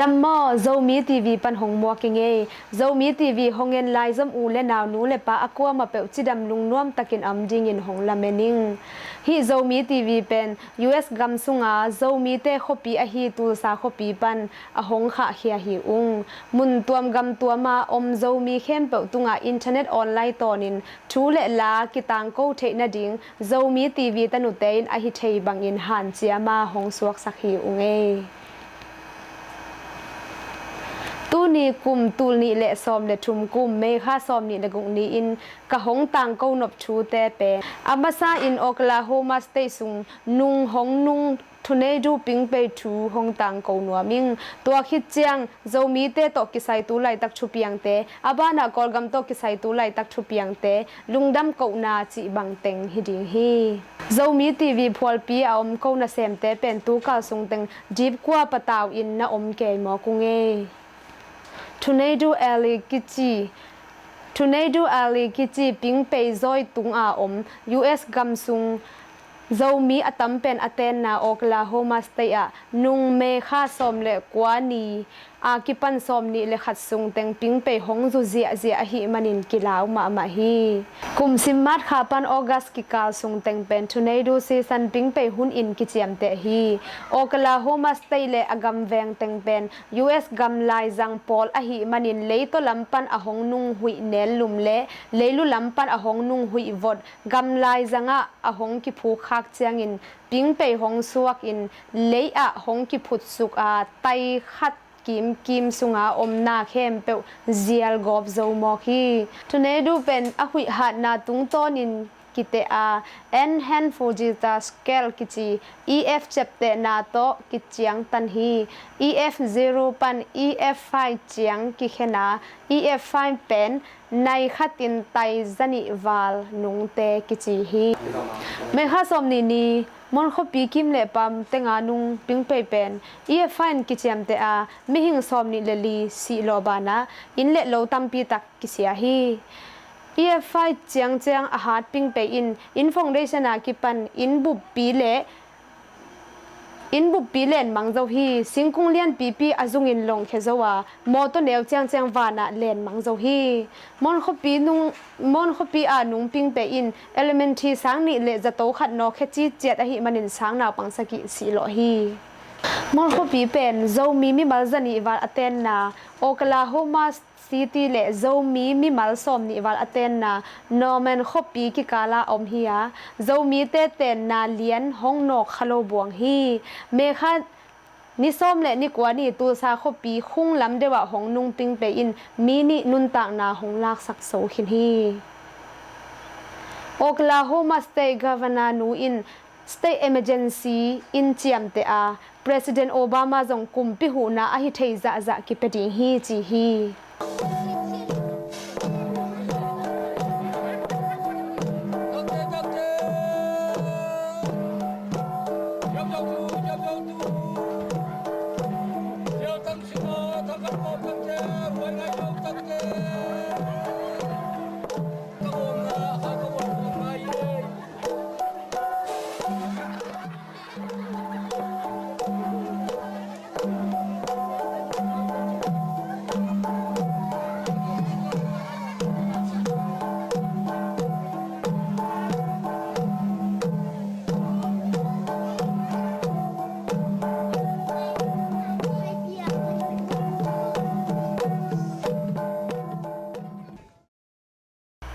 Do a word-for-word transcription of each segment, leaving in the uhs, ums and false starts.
Dam maw, Zomi TV pan hong muak i ngei. Zomi TV hong en lai zom u le nau, nu le pa a kuamah peuh cidam lungnuam takin om dingin hong lamen ing. Hih Zomi TV pen U S gam sunga Zomite khuapi ahi Tulsa khuapi pan a hong khahkhia hi ung. Mun tuam gam tuama om Zomi khempeuh tungah internet online tawnin thu le la kitangko theih nading Zomi TV tanute in ahi thei bangin hanciama hong suaksak hi ung ei. Tuni kum tul nih le sawm le thum kum May kha sawm nih le guk ni-in ka hong tangko nop thute pen, a masa in Oklahoma State sung nung hong nung thuneidu pingpei thu hong tangko nuam ing. Tua khit ciang Zomite tawh kisai tu laitak thupiangte, a banah Kawlgam tawh kisai tu laitak thupiangte lungdam kohna cih bangteng hi ding hi. Zomi TV phualpi a om ko nasemte pen tukal sungteng dipkua patau in na om kei mawk ung ei. Thuneidu Alley kici, Thuneidu Alley kici pingpei zawi tunga om U S gam sung Zomi a tam pen a tenna Oklahoma State ah nung May kha sawm le kua ni a kipan sawm nih le khat sungteng pingpei hong zu ziahziah ahih manin kilau mahmah hi. Kum sim March kha pan August kikal sungteng pen thuneidu season pingpei hun in kiciamteh hi. Oklahoma State le a gamveng teng pen U S gam laizang pawl ahih manin leitaw lam pan a hong nung huih nellum le leilu lam pan a hong nung huih vot gam laizangah a hong kiphuk khak ciangin pingpei hong suak in lei ah hong kiphutsuk a, tai khat kimkim sunga omna khempeuh zialgawp zo mawk hi. Thuneidu pen a huih hatna tungtawnin kiteh a, Enhanced Fujita Scale kici E F ciaptehna tawh kiciangtan hi. E F zero pan E F five ciang kikhen a, E F five pen nai khatin tai zanih val nungte kici hi. May kha sawm nih ni Mon khuapi kim le pam tenga nung pingpei pen E F five in kiciamteh a, mihing sawm nih le li sihlawh banah inn le lo tampi tak kisia hi. E F five ciangciang a hat pingpei in inn foundation a kipan inn buppi le inn buppi lenmang zo hi. Singkung lianpipi a zungin longkhia zo a, mawtaw neu ciangciang vanah lenmang zo hi. Mon khuapi nung, Mon khuapi a nung pingpei in element hi sang nih le zato khat nawk khia ciciat ahih manin sang naupang sagih sihlawh hi. Mon khuapi pen Zomi mimal zanih val a tenna Oklahoma City le Zomi mimal sawm nih val a tenna Norman khuapi kikala om hi a, Zomite tenna lian hong nawk kha lo buang hi. May kha ni sawm le ni kua ni Tulsa khuapi khung lam deuh ah hong nung pingpei in mi nih nuntakna hong laksak so khin hi. Oklahoma State Governor nu in state emergency in ciamteh a, President Obama zong kumpi huhna ahi thei zahzah kipia ding hi ci hi.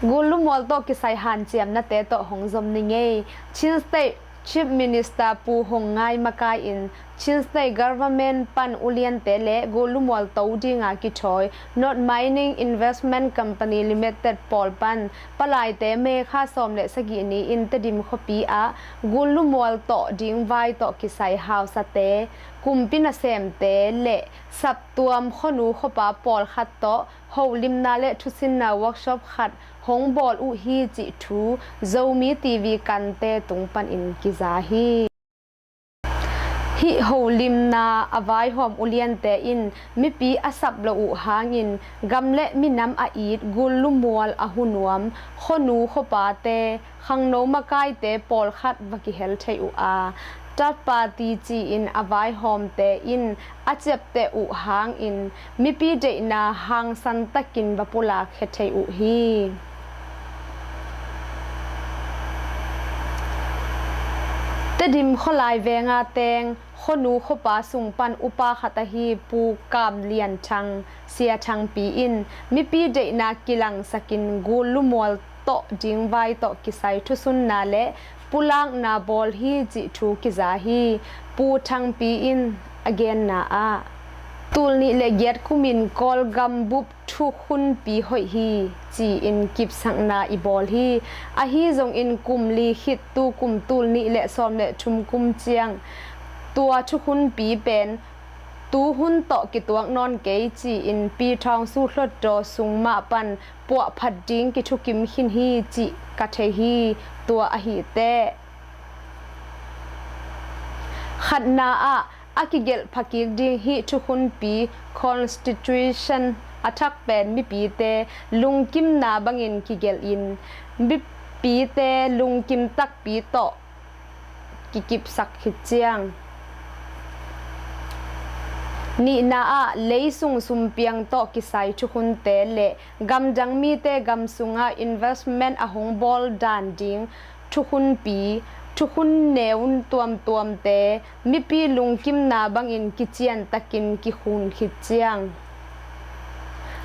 Gul lumual tawh kisai hanciamnate tawh hong zom ni ngei. Chin State Chief Minister Pu Hung Ngai makai in Chin State Government pan uliante le gul lumual to dinga kithawi North Mining Investment Company Limited pawl pan palaite May kha sawm le sagih ni in Tedim khuapi ah gul lumual tawh ding vai tawh kisai hausate, kumpi nasemte le saptuam khuanu khuapa pawlkhat tawh holimna le thusinna workshop khat hong bawl uh hi cih thu Zomi TV kante tung panin kiza hi. Hih holimna a vaihawm uliante in mipi a sap lo uh hangin gam le minam a it gul lumual a hu nuam khuanu khuapate, khangno makaite pawlkhat va kihel thei uh a, Tat Party ci-in a vaihawmte in a ciapteh uh hangin mipi deihna hangsan takin va pulakkhia thei uh hi. Tedim khualai venga teng khuanu khuapa sung pan upa khat ahi Pu Kam Lian Thang, Sia Thangpi in mipi deihna kilangsakin gul lumual tawh dingvai tawh kisai thusunna le pulakna bawl hi cih thu kiza hi. Pu Thangpi in a genna ah, tul nih le giat kumin Kawlgam bup thukhunpi hoih hi ci-in kipsakna i bawl hi. Ahi zongin kum li khit tu kum tul nih le sawm le thum kum ciang tua thukhunpi pen tuhun tawh kituak nawn kei ci-in Pi Thawng Su Hluttaw sung mah pan puahphat ding kithukim khin hi cih ka thei hi. Tua ahih teh khatna ah a kigelh phakik ding hih thukhunpi constitution a thak pen mipite lungkimna bangin kigelhin mipite lungkim takpi tawh kikipsak khit ciang. Nihna ah leisung sumpiang tawh kisai thukhunte le gamdang mite gam sungah investment a hong bawl dan ding thukhunpi, thukhun neu tuamtuamte mipi lungkimna bangin kiciantakin kikhun khit ciang.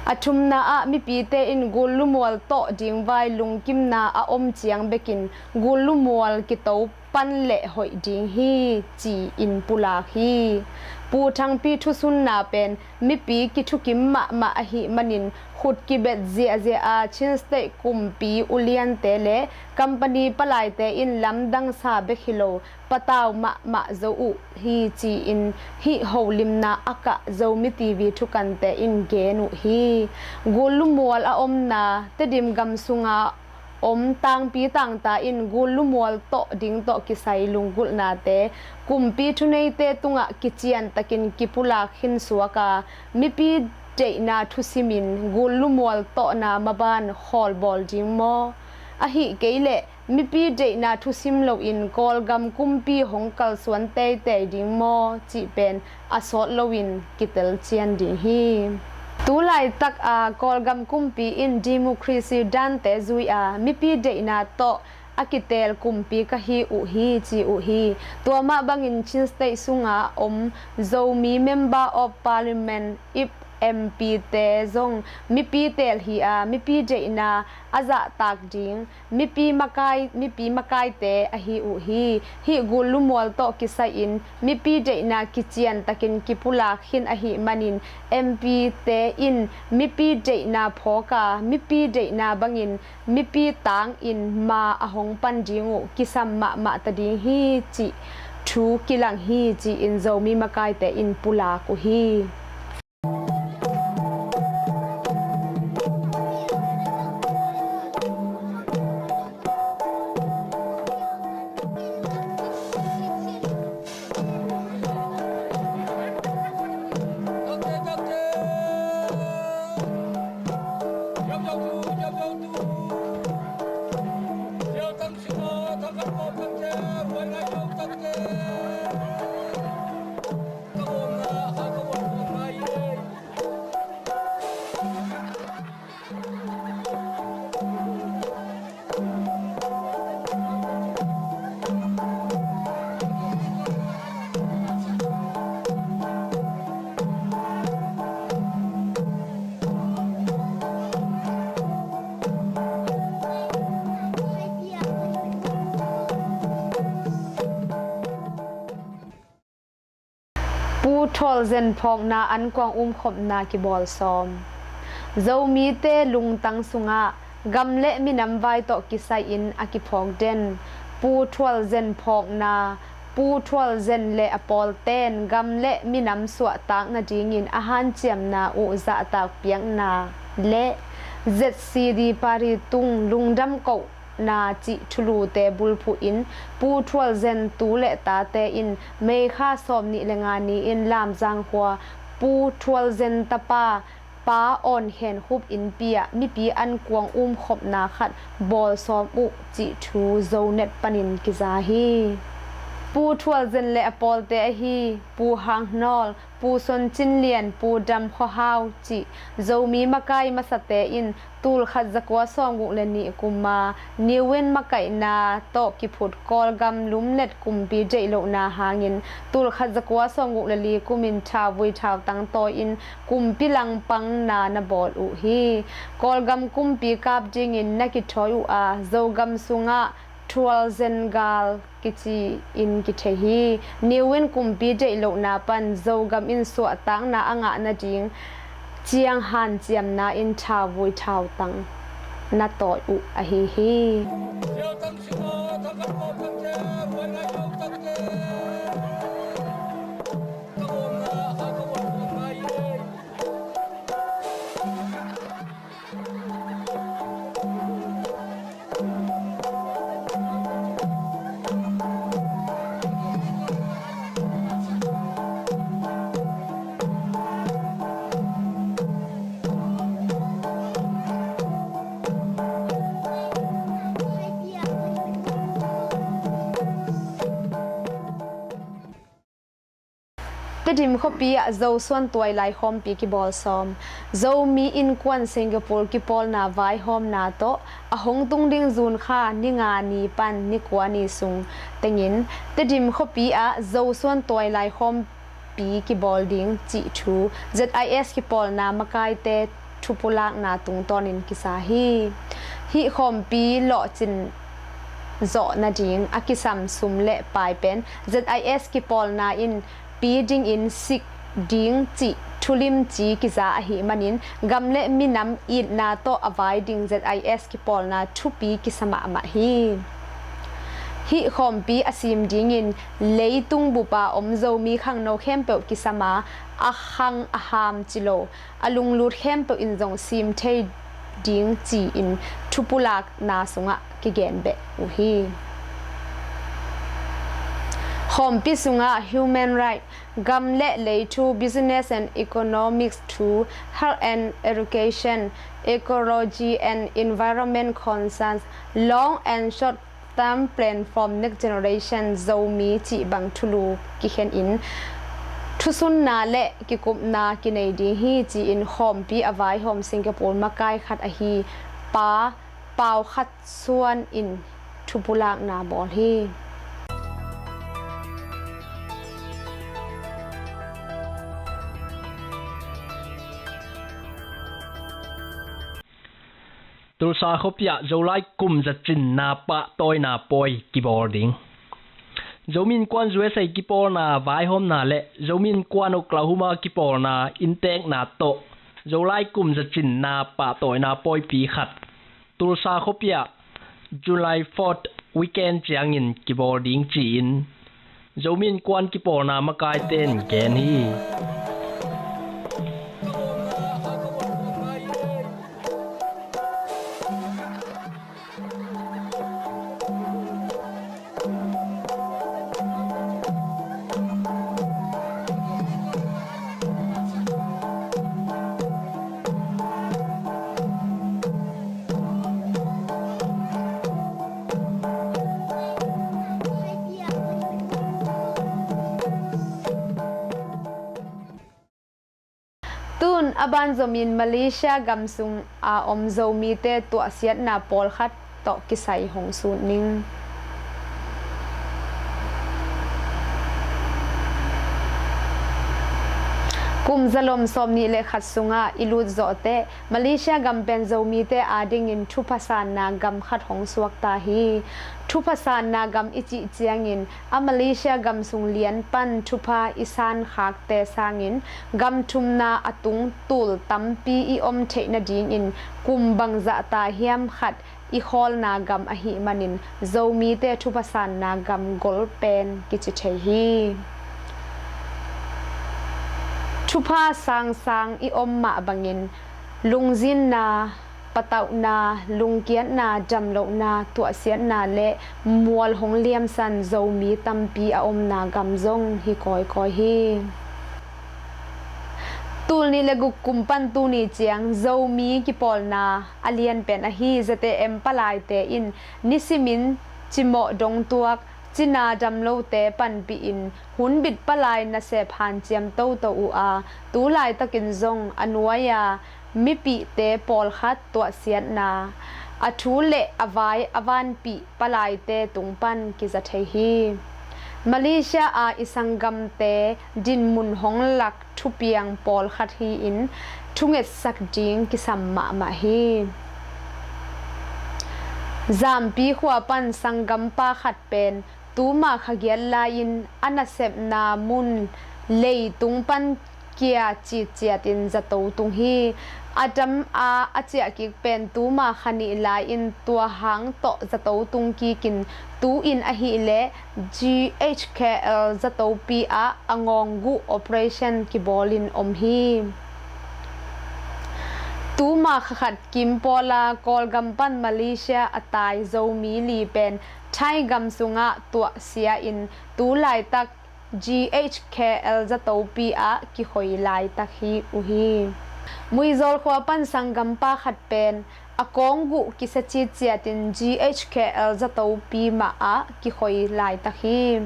A thumna ah mipite in gul lumual tawh dingvai lungkimna a om ciang bekin gul lumual kito pan leh hoih ding hi ci-in pulak hi. Pu Thangpi thusunna pen mipi kithukim mahmah ahih manin khut kibet ziahziah a Chin State kumpi uliante le company palaite in lamdang sa bek hi lo patau mahmah zo uh hi ci-in hih holimna a kah Zomi T V thukante in gen uh hi. Gul lumual a omna Tedim gam sunga om tangpi tangta in gul lumual tawh ding tawh kisai lunggulhnate kumpi thuneite tungah kiciantakin kipulak khin suak a, mipi deihna thusimin gul lumual tawhna maban khawlbawl ding maw? Ahih kei leh mipi deihna thusim loin Kawlgam kumpi hong kalsuan teitei ding maw cih pen a sawt loin kitel cian ding hi. Tu laitak a Kawlgam kumpi in democracy dante zui a mipi deihna tawh a kitel kumpi ka hi uh hi ci uh hi. Tua mah bangin Chin State sunga om Zomi Member of Parliament, ip M P te zong mipi tel hi a mipi deihna a zahtak ding mipi makai, mipi makaite ahi uh hi. Hih gul lumual tawh kisai-in mipi deihna kiciantakin kipulak khin ahih manin M P te in mipi deihna phawk a mipi deihna bangin mipi tangin ma a hong pan ding uh kisam mahmah ta ding hi cih thu kilang hi ci-in Zomi makaite in pulak uh hi. Pu Thual Zen phawkna an kuang umkhopna kibawl sawm. Zomite lungtang sungah gam le minam vai tawh kisai-in a kiphawk den Pu Thual Zen phawkna, Pu Thual Zen le a pawlten gam le minam suahtak nadingin a hanciamna uh zahtak piakna le Z C D party tung lungdam koh na cih thulute bulphuh in Pu Thual Zen tu le tate in May kha sawm nih le nga ni-in Lamzang khua Pu Thual Zen tapa Pa Awn Khen Khup innpi ah mipi an kuang umkhopna khat bawl sawm uh cih thu Zonet panin kiza hi. Pu Thual Zen le a pawlte ahi Pu Hang Hnawl, Pu Suan Cin Lian, Pu Dam Khua Hau cih Zomi makai masate in tul khat za kua sawmguk le nih kuma New Win makaihna tawh kiphut Kawlgam lumlet kumpi deih lohna hangin tul khat za kua sawmguk le li kumin thauvui thautang tawi-in kumpi langpangna na bawl uh hi. Kawlgam kumpi kap dingin na kithawi uh a, Zogam sungah Thual Zen gal kici-in kithei hi. New Win kumpi deih lohna pan Zogam in suahtakna a ngah nading ciang hanciamna in thauvui thautang na tawi uh ahi hi. Tedim khuapi ah Zosuan tuailai khawmpi kibawl sawm. Zomi Innkuan Singapore kipawlna vaihawmna tawh a hong tung ding June kha ni nga ni pan ni kua ni sung tengin Tedim khuapi ah Zosuan tuailai khawmpi kibawl ding cih thu Z I S kipawlna makaite thupulakna tungtawnin kisa hi. Hih khawmpi lawhcin zawh nading a kisam sum le pai pen Z I S kipawlna in pi dingin sik ding cih thulimci kiza ahih manin gam le minam itna tawh a vai ding Z I S kipawlna thupi kisa mahmah hi. Hih khawmpi a sim dingin leitung bupa om Zomi khangno khempeuh kisama a khang a ham ci lo a lunglut khempeuh in zong sim thei ding ci-in thupulakna sungah kigen beh uh hi. Khawmpi sungah human right, gam le lei thu, business and economics thu, health and education, ecology and environment concerns, long and short term plan from next generation Zomi cih bang thulu kikhenin thusunna le kikupna kinei ding hi ci-in khawmpi a vaihawm Singapore makai khat ahi Pa Pau Khat Suan in thupulakna bawl hi. Tulsa khuapi ah Zolai kum zacinna pahtawina pawi kibawl ding. Zomi Innkuan U S A kipawlna vaihawmna le Zomi Innkuan Oklahoma kipawlna inntekna tawh Zolai kum zacinna pahtawina pawipi khat Tulsa khuapi ah July fourth weekend ciangin kibawl ding ci-in Zomi Innkuan kipawlna makaite in gen hi. Tun a banzomin Malaysia gam sung a om Zomite tuahsiatna pawlkhat tawh kisai hong sut ning. Kum zalom sawmnih le khat sungah i lut zawhteh Malaysia gam pen Zomite adingin thuphasanna gam khat hong suakta hi. Thuphasanna gam i cih ciangin a Malaysia gam sung lian pan thupha i sankhakte sangin gam thumna a tung tul tampi i om theih nadingin kum bangzah ta hiam khat i khawlna gam ahih manin Zomite thuphasanna gam gol pen kici thei hi. Thupha sangsang i om mah bangin lungzinna, patauhna, lungkiatna, damlohna, tuahsiatna le mual hong liamsan Zomi tampi a omna gam zong hi kawikawi hi. Tul nih le guk kum pan tuni ciang Zomi kipawlna a lian pen ahi Z A M palaite in nisimin cimawh dongtuak cina damlote panpihin hunbit palai nasep hanciam toto uh a, tu laitakin zong a nuai-a mipihte pawlkhat tuahsiatna, a thu le a vai a vanpih palaite tung pan kiza thei hi. Malaysia a i sanggamte dinmun hong lak thupiang pawlkhat hi-in thungetsak ding kisam mahmah hi. Zampi khua pan sanggampa khat pen tuma kha giat lai-in a nasepna mun leitung pan kia citciatin zato tung hi. A dam a a ciahkik pen tuma kha nih lai-in tua hang tawh zato tung kikin tu-in ahileh G H K L zatopi ah a ngawng guh operation kibawlin om hi. Tuma kha khat kim pawla Kawlgam pan Malaysia a tai Zomi li pen Thai gam sungah tuahsia in tu laitak G H K L zatopi ah kikhoi laitak hi uh hi. Muizawl khua pan sanggampa khat pen a kawng guh kisa citciatin G H K L zatopi mah ah kikhoi laitak hi.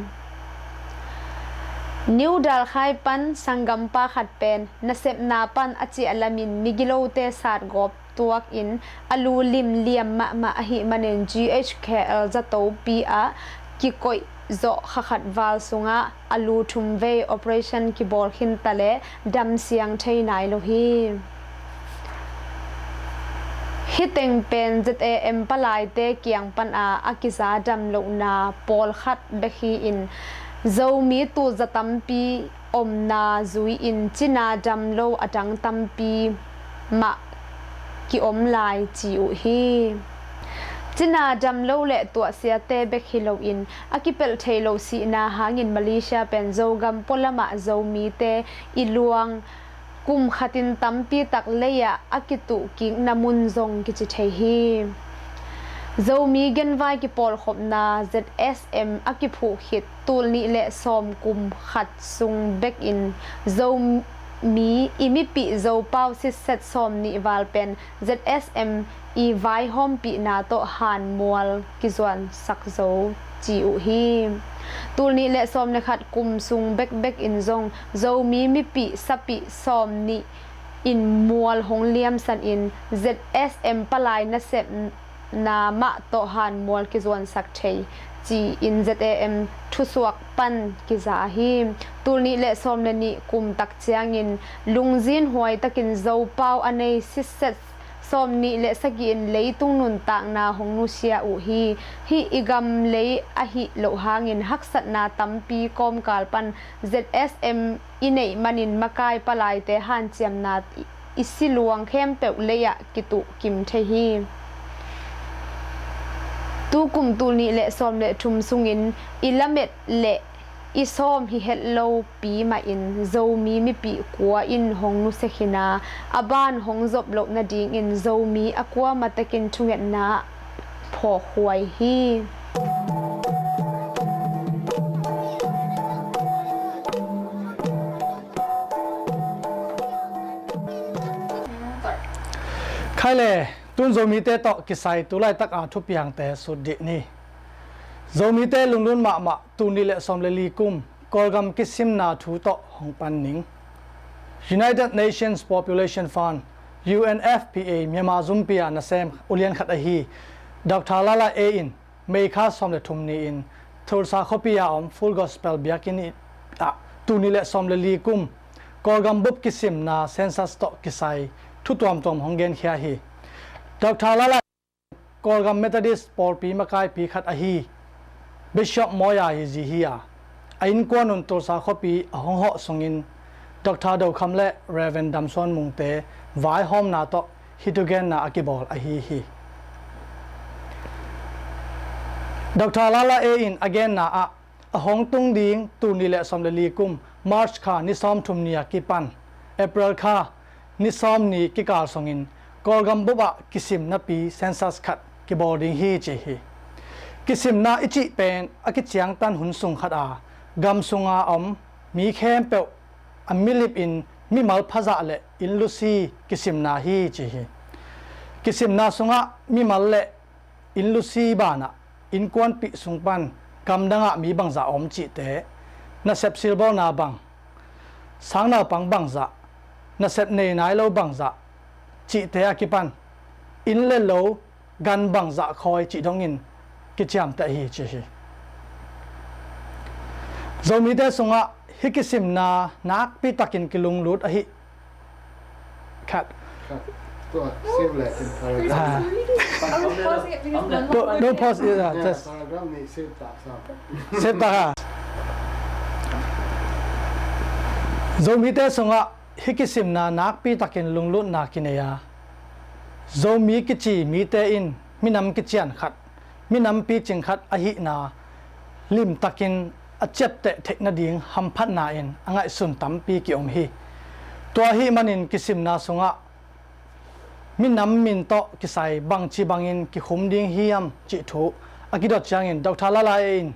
New Dalkhai pan sanggampa khat pen nasepna pan a ciah lamin migilote satgawp tuakin a lu limliam mahmah ahih manin G H K L zatopi ah kikoih zawh kha khat val sungah a lu thum vei operation kibawl khinta le damsiang thei nai lo hi. Hih teng pen Z A M palaite kiang pana a kiza damlohna pawlkhat bek hi-in Zomi tulza tampi omna zui-in cina damlo a dang tampi mah kiom lai ci uh hi. Cina damlo le tuahsiate bek hi loin a kipelh thei lo sihna hangin Malaysia pen Zogam pualamah Zomite i luang kum khatin tampi tak lei-ah a kituhkikna mun zong kici thei hi. Zomi genvai kipawlkhopna Z S M a kiphuh khit tul nih le sawm kum khat sung bekin Zomi i mipih Zopau sitset sawm nih val pen Z S M i vaihawmpihna tawh hanmual kizuansak zo ci uh hi. Tul nih le sawm le khat kum sung bekbek in zong Zomi mipih sapih sawm nih in mual hong liamsan in Z S M palai nasepna mah tawh hanmual kizuansak thei ci-in Z A M thusuak pan kiza hi. Tul nih le sawm le nih kum tak ciangin lungzin huai takin Zopau a nei sitset sawm nih le sagih in leitung nuntakna hong nusia uh hi. Hih i gam lei ahih loh hangin haksatna tampi kawmkal pan Z S M i neih manin makai palaite hanciamna i siluang khempeuh lei-ah kituhkim thei hi. Tukum tul nih le sawm le thum sungin i lamet le i sawm hi het lo pi mahin Zomi mipih kua in hong nusia khin a, a ban hong zop loh nadingin Zomi a kuamah takin thungetna phawkhuai hi. Khai le, tun Zomite tawh kisai tu laitak a thupiangte sut dih ni. Zomite lunglun mahmah tul nih le sawm le li kum Kawlgam kisimna thu tawh hong pan ning. United Nations Population Fund, U N F P A, Myanmar zumpi a nasem ulian khat ahi Doctor Lala A in May kha sawm le thum ni-in Tulsa khuapi a om Full Gospel biakinn ah tul nih le sawm le li kum Kawlgam bup kisimna census tawh kisai thu tuamtuam hong genkhia hi. Doctor Lala Kawlgam Methodist pawlpi makaipi khat ahi Bishop Moya hi zi hi a, a innkuan un Tulsa khuapi a hong hawh sungin Doctor Do Kham le Reverend Dam Suan Mungte vaihawmna tawh hih thugenna a kibawl ahi hi. Doctor Lala A in a genna ah a hong tung ding tul nih le sawm le li kum March kha ni sawm thum ni a kipan April kha ni sawm ni kikal sungin Kawlgam bup ah kisimnapi census khat kibawl ding hi ci hi. Kisimna i cih pen a kiciangtan hun sung khat a gam sunga om mi khempeuh a milip in mimal phazah le inn lusi kisimna hi ci hi. Kisimna sungah mimal le inn lusi banah innkuanpih sung pan gamdangah mi bangzah om cihte, nasep silbawlna bang, sangnaupang bangzah, nasep nei nai lo bangzah cihte a kipan inn le lo, gan bangzah khawi cih dongin kiciamteh hi ci hi. Zomite sungah hih kisimna nakpi takin kilunglut ahi khat. Khat. Tua, save le in paragraph. Ah. I'll pause it because one more. Don't, don't pause it, ah, yeah, just paragraph nih save ta sa. Save ta ha. Zomite sungah hih kisimna nakpi takin lunglutna kinei a, Zomi kici mite in minam kician khat, minam picing khat ahihna limtakin a ciapteh theih nading hamphatna in a ngaihsun tampi kiom hi. Tua ahih manin kisimna sungah minam min tawh kisai bangci bangin kikhum ding hiam cih thu a kidot ciangin Doctor Lala in,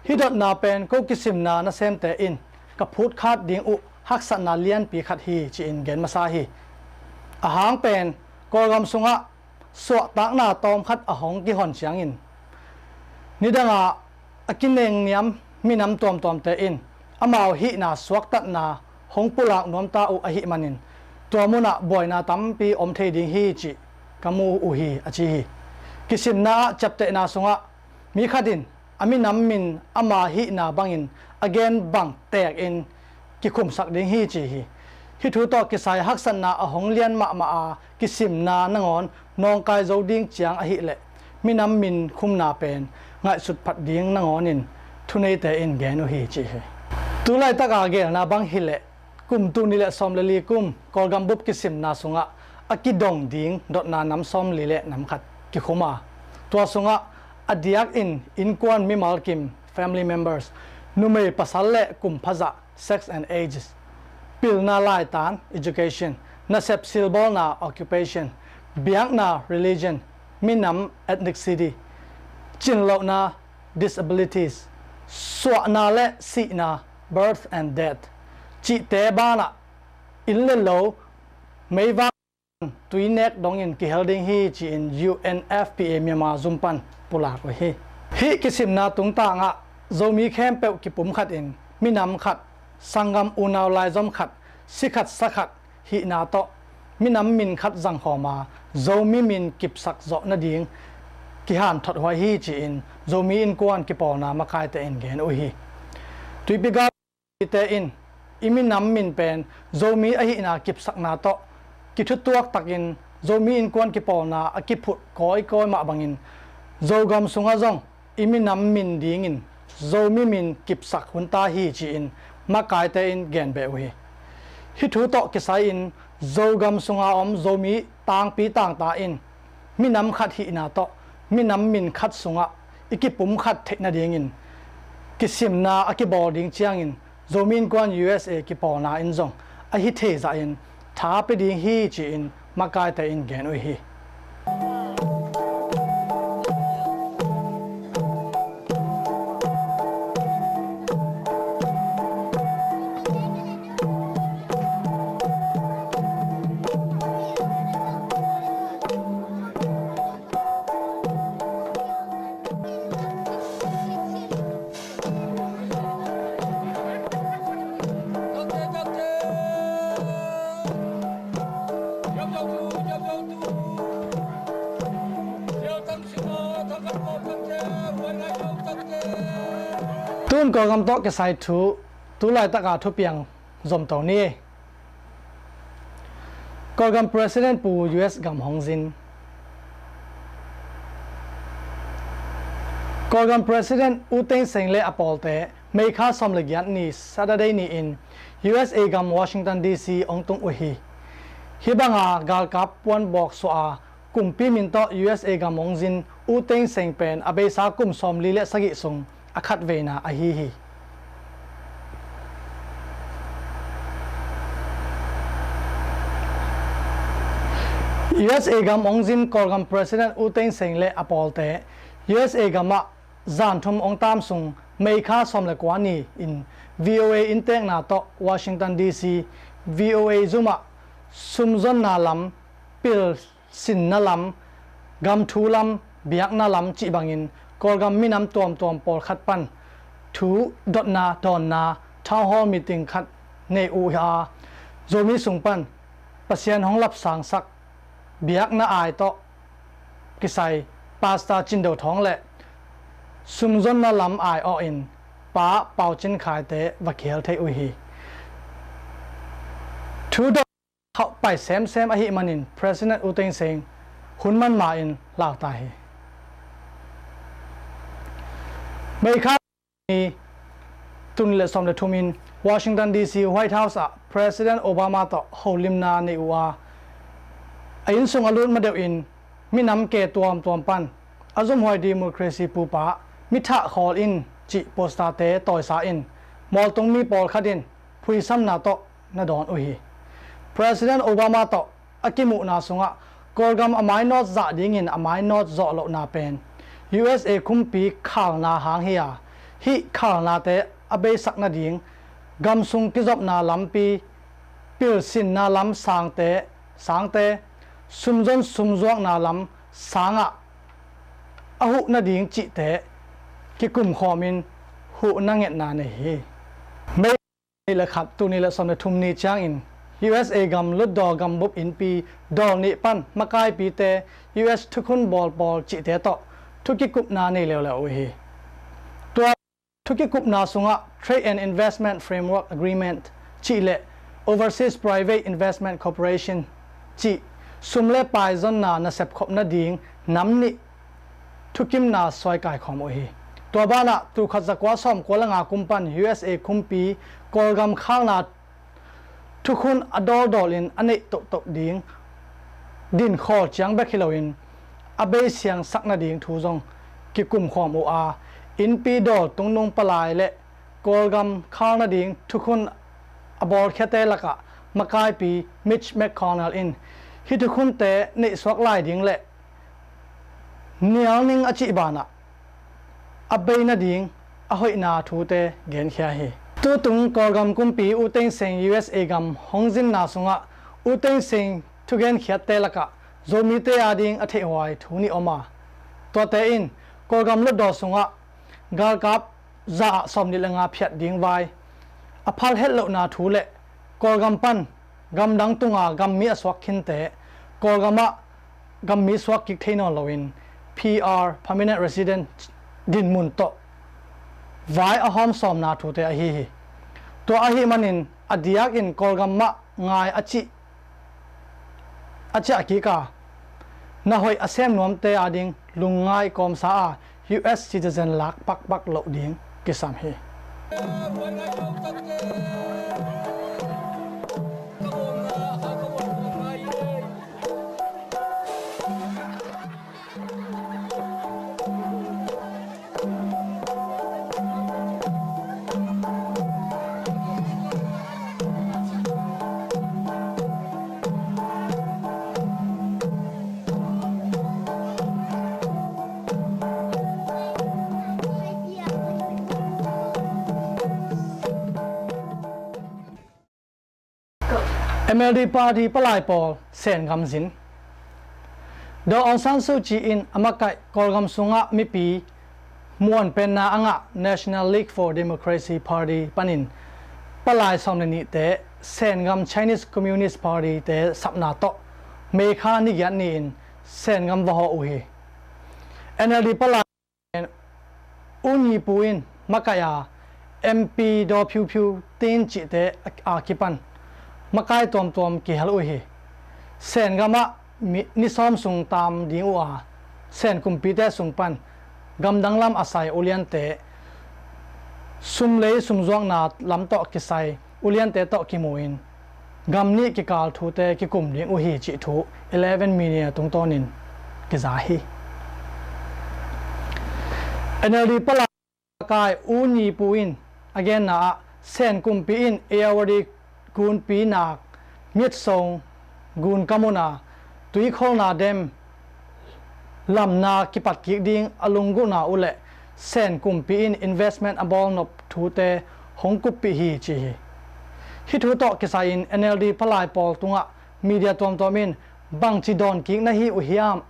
hih dotna pen ko kisimna nasemte in ka phutkhat ding uh haksatna lianpi khat hi ci-in gen masa hi. Ahang pen Kawlgam sungah suahtakna tawmkhat a hong kihon ciangin, nidangah a kinengniam minam tuamtuamte in amau hihna suaktatna hong pulak nuamta uh ahih manin, tua munah buaina tampi om thei ding hi cih ka mu uh hi, a ci hi. Kisimna ah ciaptehna sungah mi khat in a minam min ama hihna bangin a gen bang tekin kikhumsak ding hi ci hi. Hih thu tawh kisai haksatna a hong lian mahmah a kisimna nangawn nawngkai zo ding ciang ahileh minam min khumna pen ngaihsut phat ding nangawnin thuneite in gen uh hi ci hi. Tulaitaka gelna bang hileh kum tul nih le sawm le li kum Kawlgam bup kisimna sungah a kidong ding dotna nam sawmli le nam khat kikhum a, tua sungah a diakin innkuan mimal kim, family members, numei pasal le kum phazah, sex and ages, pilna laitan, education, nasep silbawlna, occupation, biakna, religion, minam, ethnicity, cinlohna, disabilities, suahna le sihna, birth and death, cihte banah inn le lo, meivak, tuinek dongin kihel ding hi ci-in U N F P A Myanmar zum pan pulak uh hi. Hih kisimna tungtangah Zomi khempeuh kipum khatin minam khat, sanggam unau laizom khat, si khat sa khat hihna tawh minam min khat zangkhawm a, Zomi min kipsak zawh nading kihanthot huai hi ci-in Zomi Innkuan kipawlna makaite in gen uh hi. Tuipi gal te in i minam min pen Zomi ahihna kipsakna tawh kithutuak takin Zomi Innkuan kipawlna a kiphut kawikawi mah bangin Zogam sungah zong i minam min dingin Zomi min kipsak hunta hi ci-in makaite in genbeh uh hi. Hih thu tawh kisai-in Zogam sunga om Zomi tangpi tangta in minam khat hihna tawh minam min khat sungah i kipum khat theih nadingin kisimna a kibawl ding ciangin Zomi Innkuan U S A kipawlna in zong ahi thei zahin tha pia ding hi ci-in makaite in gen uh hi. Tun Kawlgam tawh kisai thu, tu laitaka thupiang zomto ni. Kawlgam President Pu U S gam hong zin. Kawlgam President U Thein Sein le a pawlte May kha sawm le giat ni Saturday ni-in U S A gam Washington D C hong tung uh hi. Hih banga galkap puanbawk suah a kumpi min tawh U S A gam hong zin U Thein Sein pen a beisa kum sawmli le sagih sung a khatveina ahi hi. U S A gam hong zin Kawlgam President U Thein Sein le a pawlte U S A gamah zan thum hong taam sung May kha sawm le kua ni-in V O A inntekna tawh Washington D C V O A zumah sumzonna lam, pil sinna lam, gam thu lam, biakna lam cih bangin Kawlgam minam tuamtuam pawlkhat pan thu dotna dawnna town hall meeting khat nei uh a, Zomi sung pan Pasian hong lapsangsak biakna ai tawh kisai Pastor Cin Do Thawng le sumzonna lam ai awh in Pa Pau Cin Khaite va kihel thei uh hi. Thu dot khauh pai semsem ahih manin President U Thein Sein hun man ma-in lau ta hi. May kha ni, tul nih le sawm le thum in Washington D C White House ah President Obama tawh holimna nei uh a, a inn sung a lut madeuh in minam ke tuamtuam pan a zumhuai democracy pupa mi thah khawl in cih poster-te tawisa in mawltung mi pawlkhat in phuisamna tawh na dawn uh hi. President Obama tawh a kimuhna sungah Kawlgam a mainawt zah dingin a mainawt zawh lohna pen U S A khumpi khalna hang hi a, hih khalnate a beisak nading gam sung kizopna lampi, pilsinna lam sangte, sangte, sumzon sumzuakna lam sangah a huh nading cihte kikumkhawm in huhna ngetna nei hi. May nih le khat, tul nih le sawm le thum ni ciangin U S A gam lutdaw gambup innpi dawl nih pan makaipite U S thukhun bawl pawl cihte tawh thukikupna nei leuleu uh hi. Tua thukikupna sungah Trade and Investment Framework Agreement cih le Overseas Private Investment Corporation cih sum le pai zonna nasep khop nading nam nih thukimna suai kaikhawm uh hi. Tua banah tul khat za kua sawm kua le nga kum pan U S A khumpi Kawlgam khalna thukhun a dawldawl in a neih tohtoh ding dinkhawl ciang bek hi loin a beisiangsak nading thu zong kikumkhawm uh a, innpi dawl tungnung palai le Kawlgam khal nading thukhun a bawlkhiate lakah makaipi Mitch McConnell in hih thukhunte neihsuak lai ding le nial ning a cih banah a bei nading a hoihna thute genkhia hi. Tutung Kawlgam kumpi U Thein Sein U S A gam hong zinna sungah U Thein Sein thugenkhiatte lakah Zomite ading a theihhuai thu nih om a, tuate in Kawlgam lutdaw sungah galkap za ah sawmnih le nga phiat ding vai, a phal het lohna thu le Kawlgam pan gamdang tunga gammi a suak khinte Kawlgam ah gammi suak kik thei nawn loin P R, permanent resident dinmun tawh vai a hawm sawmna thute ahi hi. Tua ahih manin a diakin Kawlgam mah ngai a cih a ciah kik a, na hoih a sem nuamte ading lungngai kawmsa a U S citizen lak pakpak loh ding kisam hi. M L D party palai pawl Sengam zin. Daw Aung San Suu Kyi in a makaih Kawlgam sungah mipi muanpenna a ngah National League for Democracy Party panin palai sawm le nihte Sengam Chinese Communist Party te sapna tawh May kha ni giat ni-in Sengam va hawh uh hi. N L D palai U Nyi Pu in makaih a, M P Daw Phiu Phiu Tin cihte a kipan makai tuamtuam kihel uh hi. Sengam ah ni sawm sung taam ding uh a, Sen kumpite sung pan gamdang lam a sai uliante sumlei sumzuakna lam tawh kisai uliante tawh kimu in gam nih kikal thute kikum ding uh hi cih thu eleven Media tungtawnin kiza hi. N L D palai kai U Nyi Pu in a genna ah Sen kumpi in Ayeyarwady gunpi nak Myitsone gun kam un a tuikholna dem lamna kipat kik ding a lunggulhna uh leh Sen kumpi in investment a bawl nop thute hong kuppih hi ci hi. Hih thu tawh kisai-in N L D palai pawl tungah media tuamtuam in bangci dawn kik na hi uh hiam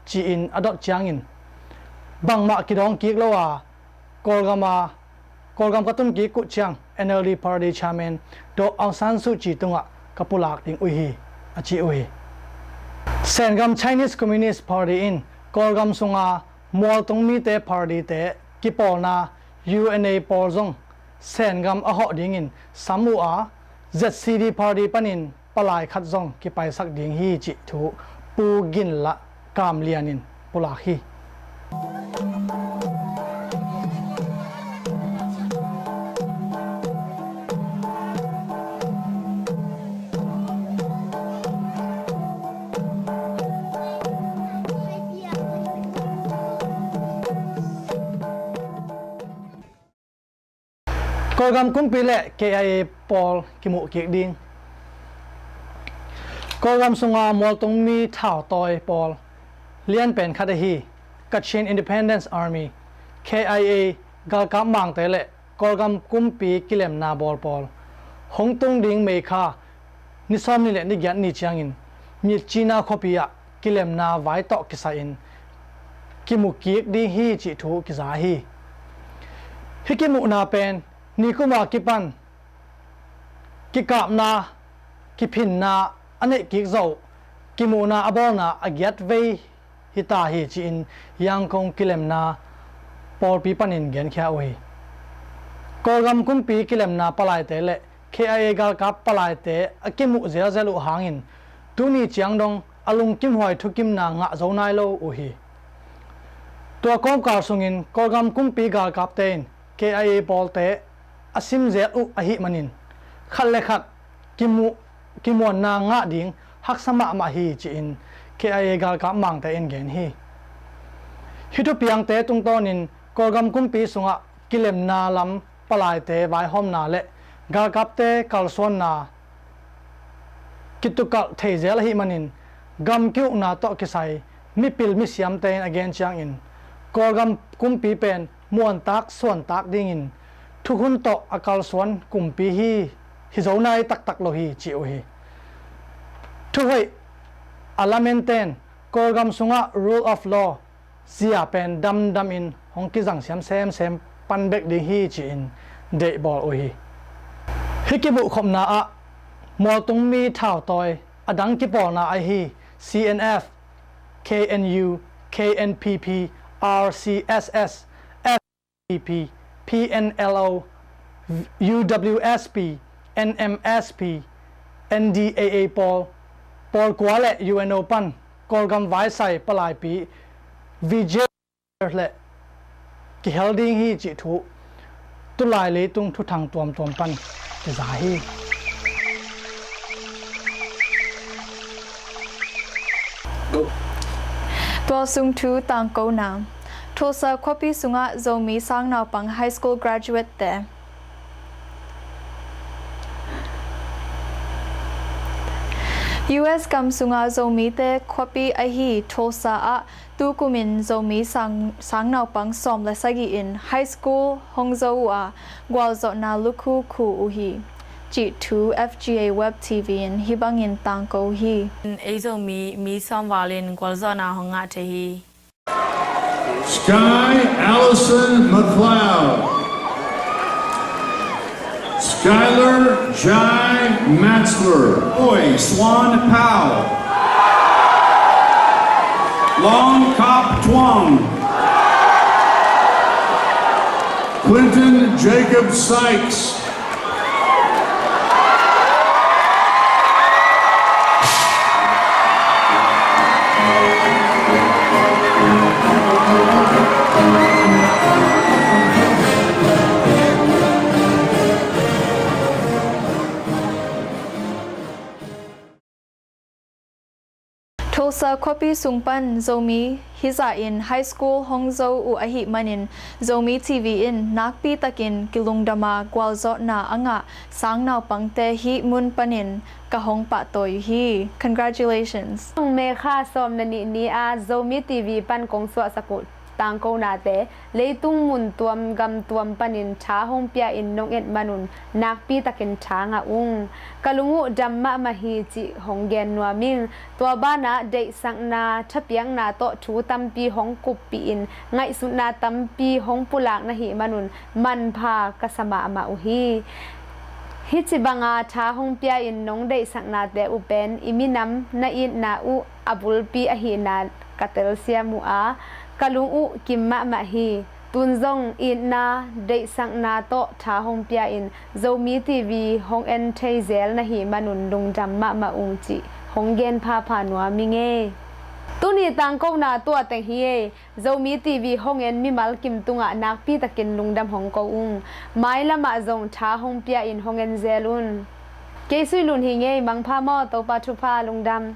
ci-in a dot ciangin bangmah kidawng kik lo a, Kawlgam a, Kawlgam ka tun kik uh ciang N L D party chairman Daw Aung San Suu Kyi tungah ka pulak ding uh hi, a ci uh hi. Sengam Chinese Communist Party in Kawlgam sunga mualtung mite party te kipawlna U N A pawl zong Sengam a hawh dingin sam uh a, Z C D party panin palai khat zong kipaisak ding hi cih thu Pu Ginlah Kam Lian in pulak hi. Kawlgam kumpi le K I A pawl kimuh kik ding. Kawlgam sunga mualtung mi thautawi pawl lianpen khat ahi Kachin Independence Army, K I A galkap mangte le Kawlgam kumpi kilemna bawl pawl hong tung ding May kha ni sawm ni le ni giat ni ciangin Myitkyina khuapi ah kilemna vai tawh kisai-in kimu kik ding hi cih thu kiza hi. Hih kimuhna pen nikum a kipan kikapna, kiphinna a neih kik zawh uh kimuhna a bawlna a giat vei hi ta hi ci-in Yangon kilemna pawlpi panin genkhia uh hi. Kawlgam kumpi kilemna palaite le K I A galkap palaite a kimuh zelzel uh hangin tuni ciang dong a lungkimhuai thukimna ngah zo nai lo uh hi. Tua kawmkal sungin Kawlgam kumpi galkapte in K I A pawlte a simzel uh ahih manin khat le khat kimuh, kimuanna ngah ding haksa mahmah hi ci-in K I A galkap mangte in gen hi. Hih thupiangte tungtawnin Kawlgam kumpi sungah kilemna lam palaite vaihawmna le galkapte kalsuanna kitukalh theizel ahih manin gam kiukna tawh kisai mipil misiamte in a gen ciangin Kawlgam kumpi pen muantak suantak dingin thukhun tawh a kalsuan kumpi hi, hi zo nai taktak lo hi ci uh hi. Thuhoih a lamente'n Kawlgam sungah rule of law zia pen damdamin hong kizangsiam semsem pan bek ding hi ci-in deihbawl uh hi. Hih kibuhkhopna ah mualtung mi thautawi a dang kipawlna ahi C N F, K N U, K N P P, R C S S, P P, P N L O, U W S P, N M S P, N D A A pawl, pawl kua le U N O pan Kawlgam vaisai palaipi V J le kihel ding hi cih thu tulai leitung thuthang tuamtuam pan kiza hi. Tualsung thu tangkona. Tulsa khuapi sungah Zomi sangnaupang high school graduate te. U S gam sunga Zomite khuapi ahi Tulsa ah tukumin Zomi sang, sangnaupang sawm le sagih in high school hong zo uh a gualzawhna lukhu khu uh hi. Cih thu F G A Web T V in hih bangin tangko uh hi. Ei Zomi mi sawm val in gualzawhna hong ngah thei hi. Sky Allison McLeod. Skylar Jai Matzler. Boy Swan Powell. Long Kap Tuang. Clinton Jacob Sykes. Tulsa khuapi sung pan Zomi hizah in high school hong zo uh ahih manin Zomi T V in nakpi takin kilungdam a gualzawhna a ngah sangnaupangte hih mun panin ka hong pahtawi uh hi. Congratulations. May kha sawm le nih ni a Zomi T V pan kong suahsak uh tangkonate leitung mun tuam gam tuam panin tha hong pia-in nong et manun nakpitakin tha ngah ung. Ka lung uh dam mahmah hi cih hong gen nuam ing. Tua banah deihsakna thapiakna tawh thu tampi hong kuppihin ngaihsutna tampi hong pulak na hih manun manpha ka sa mahmah uh hi. Hih ci banga tha hong pia-in nong deihsaknate uh pen i minam na itna uh a bulpi ahihna ka telsiam uh a, ka lung uh kim mahmah hi. Tun zong itna deihsakna tawh tha hong pia-in Zomi TV hong en thei zel na hih manun lungdam mahmah ung cih hong gen phapha nuam ing ei. Tuni tangkona tua teng hi ei. Zomi TV hong en mimal kim tungah nakpitakin lungdam hong ko ung. Mailamah zong tha hong pia-in hong en zel un. Kei Sui Lun hi ing ei. Mangpha maw, Topa thupha, lungdam.